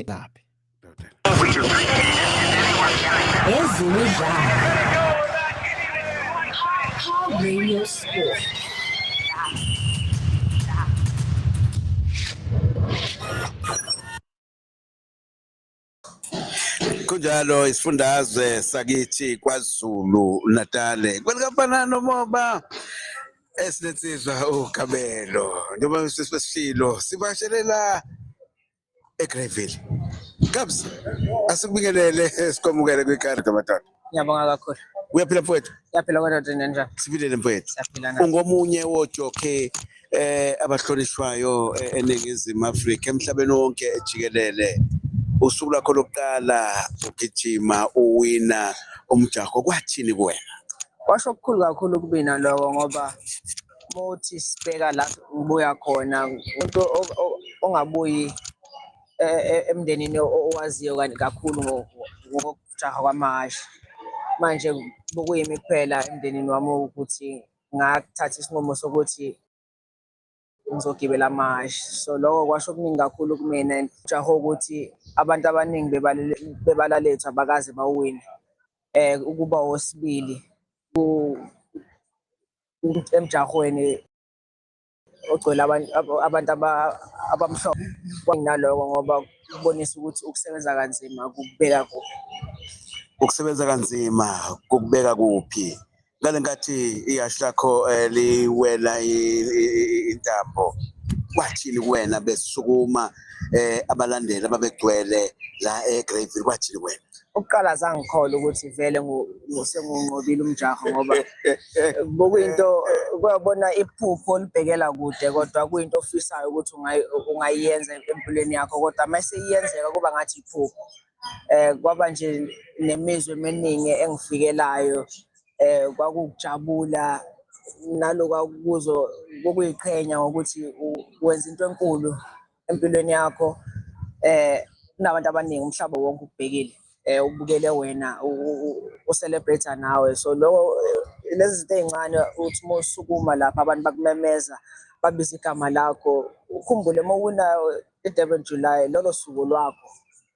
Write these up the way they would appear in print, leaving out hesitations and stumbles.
Laphi? Ezemidlalo. Car Radio Sport. Kunjalo, isifundazwe sakithi KwaZulu Natal kwelikaMfana nomoba esinensizwa uKabelo, njengoba sesishilo sibashelela eGreyville. Kabs, asikubingelele, sikwamukele kwikhaya madoda. Ngiyabonga kakhulu. Uyaphila, mfowethu? Siyaphila kodwa, ninjani? Siphilile, mfowethu. Siyaphila na. Ungomunye wojockey abahlonishwayo eNingizimu Afrika, emhlabeni wonke ejikelele. Usuku lwakho lokuqala ugijima uwina umjaho, kwathini kuwena? Kwasho okukhulu kakhulu kubina lokho, ngoba mawuthi sibheka la ngibuya khona, umuntu ongabuyi emndenini owaziyo kakhulu ngokujaha kwamahhashi. Manje bokuyimi kuphela emndenini wami ukuthi ngathatha isinqumo sokuthi ngizogibela amahhashi. So lokho kwasho okuningi kakhulu kumina, and jaho ukuthi abantu abaningi bebala lethu abakaze bawine. Ukuba owesibili emjahweni ogcwele abantu abamhlophe naloko, ngoba kubonisa ukuthi ukusebenza kanzima kukubeka kuphi. Ukusebenza kanzima kukubeka kuphi? Ngale nkathi ihhashi lakho liwela intambo, kwathini kuwena besukuma abalandeli ababegcwele la eGreyville, kwathini kuwena? Ukuqala azange ngikholwa ukuthi vele sengiwunqobile umjaho, ngoba bokuyinto kuyabona iphupho olibhekela kude, kodwa kuyinto ofisayo ukuthi ungayenza empilweni yakho, kodwa mase iyenzeka kuba ngathi iphupho. Kwaba nje nemizwa eminingi engifikelayo, kwakukujabula nalokhu akukuzo kokuyiqhenya ngokuthi wenza into enkulu empilweni yakho. Kunabantu abaningi, umhlaba wonke ukubhekile, ubukele wena, u-celebrate nawe. So lokho, lezi zinto ey'ncane, uthi uma usukuma lapha abantu bakumemeza, babiza igama lakho, ukhumbule uma uwina i-Durban July, lolo suku lwakho.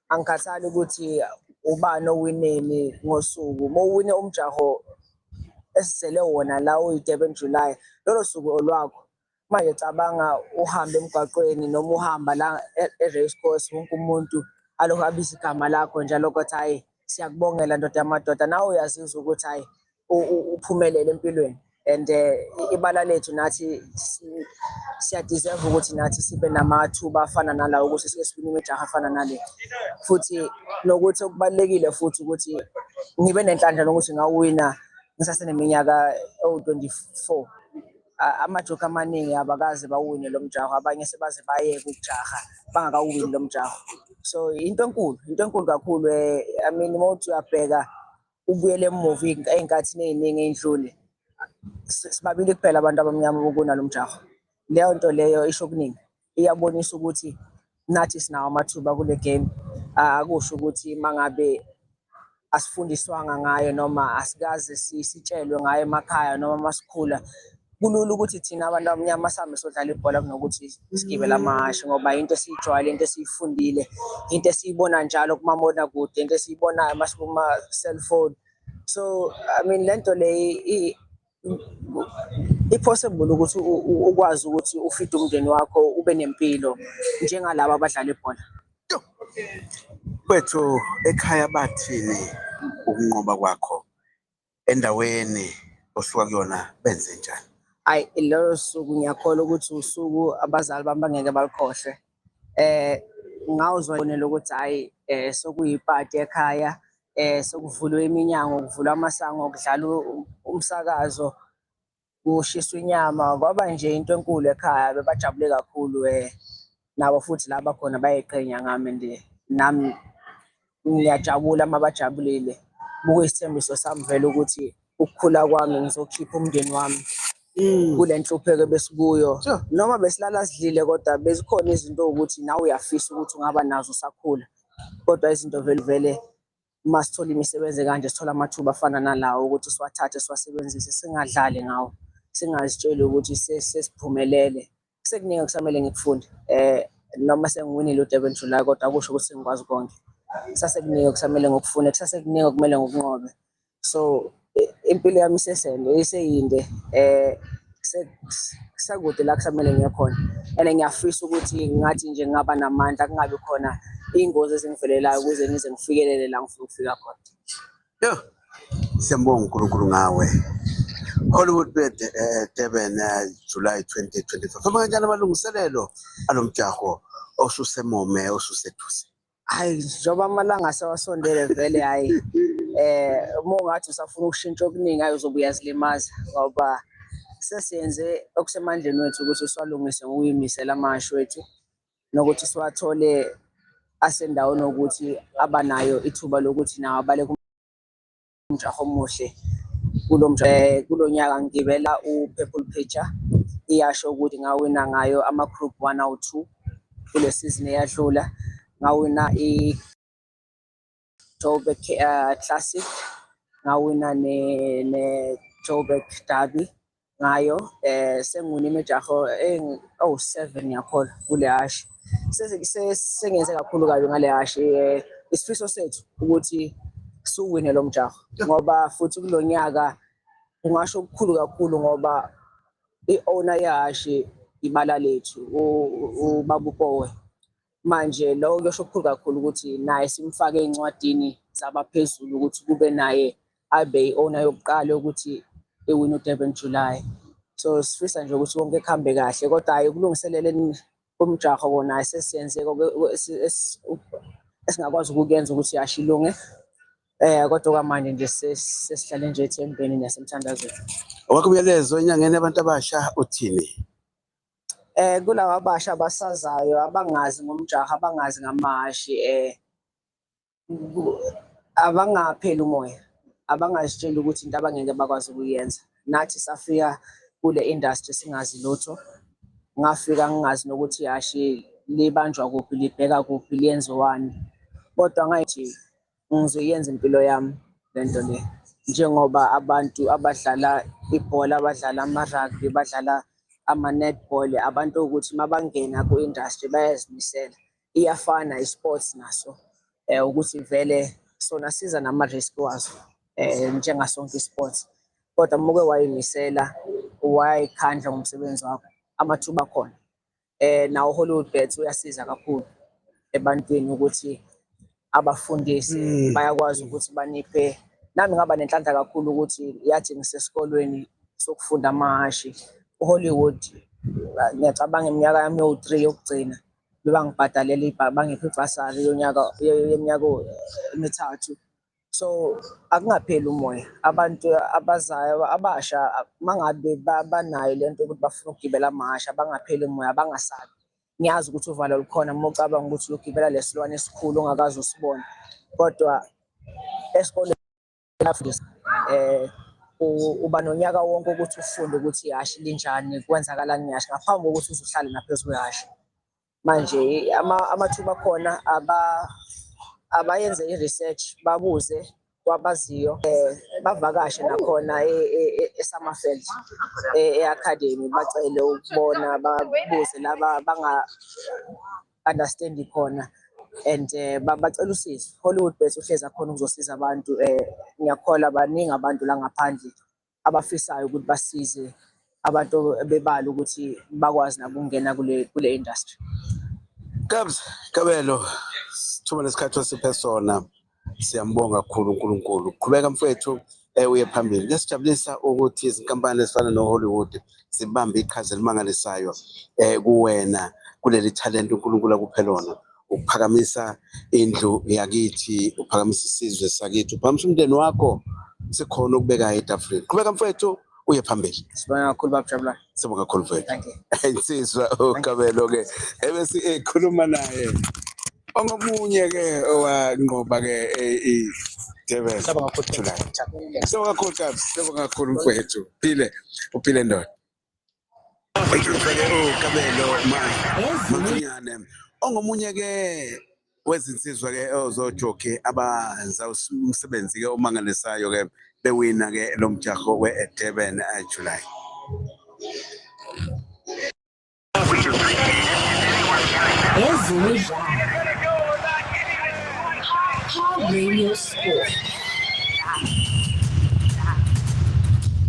Angikhathali ukuthi ubani owineni ngosuku, uma uwine umjaho esizele wona la uyi-Durban July, lolo suku olwakho. Manje cabanga uhambe emgwaqweni noma uhamba la e-race course, wonke umuntu alokhu abiza igama lakho njalo, kodwa hhayi, siyakubongela ndoda yamadoda, nawe uyazizwa ukuthi hhayi, uphumelele empilweni. And ibala lethu nathi siya-deserve ukuthi nathi sibe namathuba afana nalawo, ukuthi sike siwine imijaho afana nale. Futhi nokuthi okubalulekile futhi ukuthi ngibe nenhlanhla nokuthi ngawina ngisaseneminyaka ewu-24. Amajockey amaningi abakaze bawine lo mjaho, abanye sebaze bayeke ukujaha bangakawini lo mjaho. So into enkulu, into enkulu kakhulu. I mean, uma uthi uyabheka, ubuyele emuva ey'nkathini ey'ningi ey'ndlule, sibabili kuphela abantu abamnyama bokunalo mjaho. Leyo nto leyo isho okuningi, iyabonisa ukuthi nathi sinawo amathuba kule game. Akusho ukuthi mangabe asifundiswanga ngayo noma asikaze sitshelwe ngayo emakhaya noma masikhula. Kulula ukuthi thina abantu abamnyama sihambe sodlala ibhola kunokuthi sigibele amahhashi, ngoba into esiyijwayele, into esiyifundile, into esiyibona njalo kumabonakude, into esiyibonayo masikuma-cellphone. So I mean, le nto le i-possible ukuthi ukwazi ukuthi ufide umndeni wakho, ube nempilo njengalaba abadlala ibhola. Kwethu ekhaya bathini ukunqoba kwakho endaweni osuka kuyona, benze njani? Ayi, lolo suku ngiyakholwa ukuthi usuku abazali bami bangeke balikhohlwe. Ngawuzwa lokuthi hhayi, sokuyipati ekhaya, sokuvulwe iminyango, kuvulwa amasango, kudlala umsakazo, kushiswa inyama, kwaba nje into enkulu ekhaya, bebajabule kakhulu. Nabo futhi la bakhona bayayiqhenya ngami, and nami ngiyajabula uma bajabulile. Bukuyisithembiso sami vele ukuthi ukukhula kwami ngizokhipha umndeni wami kule nhlupheko ebesikuyo. Noma besilala sidlile, kodwa bezikhona izinto ukuthi nawe uyafisa ukuthi ungaba nazo usakhula, kodwa izinto vele vele uma sithola imisebenzi kanje, sithola amathuba afana nalawo, ukuthi siwathathe, siwasebenzise, singadlali ngawo, singazitsheli ukuthi sesiphumelele. Sekuningi okusamele ngikufunde. Noma sengiwinile uDurban July, kodwa akusho ukuthi sengikwazi konke. Kusasekuningi okusamele ngokufune, kusasekuningi okumele ngokunqobe. So impilo yami isesende, iseyinde, kusakude la kusamele ngiye khona, and ngiyafisa ukuthi ngathi nje ngingaba namandla, kungabi khona iy'ngozi ezingivelelayo ukuze ngize ngifikelele la ngifuna ukufika khona. Yo, siyambonga uNkulunkulu ngawe. Hollywoodbets Durban July 2025. Famba kanjani amalungiselelo alomjaho osusemome osuseduze? Hayi, njengoba amalanga asewasondele vele, hhayi, uma ungathi usafuna ukushintsha okuningi, hhayi, uzobe uyazilimaza, ngoba sesiyenze okusemandleni wethu ukuthi siwalungise ngokuyimisela amahhashi wethu nokuthi siwathole asendaweni yokuthi abanayo ithuba lokuthi nawo abaleke umjaho omuhle kulo nyaka. Ngigibela u-Purple Picture, iyasho ukuthi ngawina ngayo ama-Group 1 awu-2 kule season eyadlula, ngawina i-Joburg Classic, ngawina ne-Joburg Derby ngayo. Sengiwine imijaho ewu-7, ngiyakholwa, kule hashi. Sengenze kakhulu kabi ngale hashi. Isifiso sethu ukuthi siwine lo mjaho, ngoba futhi kulo nyaka kungasho okukhulu kakhulu, ngoba i-owner yehhashi ibala lethu, ubaba uPowe. Manje lokho kuyosho okukhulu kakhulu ukuthi naye simfake ey'ncwadini zabaphezulu, ukuthi kube naye abe i-owner yokuqala yokuthi iwine uDurban July. So sifisa nje ukuthi konke kuhambe kahle, kodwa hhayi, ukulungiseleleni umjaho kona sesiyenze esingakwazi ukukuyenza ukuthi ihhashi ilunge. Kodwa kwamanje nje sesihlale nje ethembeni nasemthandazweni. Owakho umyalezo enyangeni yabantu abasha uthini? Kulaba abasha abasazayo, abangazi ngomjaho, abangazi ngamahhashi, abangapheli umoya, abangazitsheli ukuthi into abangeke bakwazi ukuyenza. Nathi safika kule industry singazi lutho. Ngafika ngingazi nokuthi ihhashi libanjwa kuphi, libheka kuphi, liyenziwani, kodwa ngathi ngizoyenza impilo yami lento le, njengoba abantu abadlala ibhola, abadlala ama-rugby, badlala ama-netball, abantu ukuthi mabangena ku-industry bayazimisela. Iyafana i-sports naso, ukuthi vele sona siza nama-risk waso, njengasonke i-sports, kodwa uma uke wayimisela, wayikhandla ngomsebenzi wakho, amathuba akhona. Nawo Hollywoodbets uyasiza kakhulu ebantwini ukuthi abafundise, bayakwazi ukuthi baniphe. Nami ngaba nenhlanhla kakhulu ukuthi yathi ngisesikolweni sokufunda amahhashi, uHollywood, ngiyacabanga iminyaka yami yowu-3 yokugcina, bebangibhadalela, bangipha ibhasari yonyaka, yeminyaka emithathu. So akungapheli umoya, abantu abazayo abasha, mangabe banayo lento yokuthi bafuna ukugibela amahhashi, abangapheli umoya, abangasabi. Ngiyazi ukuthi uvalo lukhona uma ucabanga ukuthi uyogibela lesilwane esikhulu ongakaze usibone, kodwa esikoleni bayafundisa, uba nonyaka wonke ukuthi ufunde ukuthi ihhashi linjani, kwenzakalani ngehhashi ngaphambi kokuthi uze uhlale naphezu kwehhashi. Manje amathuba akhona, abayenze i-research, babuze kwabaziyo, bavakashe nakhona e-Summerfield e-academy, bacele ukubona, babuze laba banga-understand khona and bacela usizo. Hollywoodbets uhlezi akhona ukuzosiza abantu. Ngiyakholwa baningi abantu la ngaphandle abafisayo ukuthi basize abantu bebala ukuthi bakwazi nabo ukungena kule industry. Kabs Kabelo, sithuba lesikhathi osiphe sona, siyambonga kakhulu uNkulunkulu. Qhubeka mfowethu, uye phambili. Kuyasijabulisa ukuthi izinkampani ezifana no-Hollywood zibambe iqhaza elimangalisayo kuwena kuleli talent uNkulunkulu akuphe lona, ukuphakamisa indlu yakithi, uphakamisa isizwe sakithi, uphakamisa umndeni wakho, sikhona ukubeka etafuleni. Qhubeka mfowethu, uye phambili. Sibonga kakhulu, baba Jabulani. Sibonga kakhulu mfowethu. Thank you. Insizwa uKabelo ke ebese ekhuluma naye, ongomunye ke owanqoba ke i-Durban Siyabonga kakhulu. July. Sibonga kakhulu Kabs, sibonga kakhulu mfowethu. Phile, uphile ndoda. UKabelo Mancinyane, ongomunye ke wezinsizwa ke ozojockey abenza umsebenzi ke omangalisayo ke bewina ke lo mjaho we-Durban July. Vuvuzela. Car Radio Sport.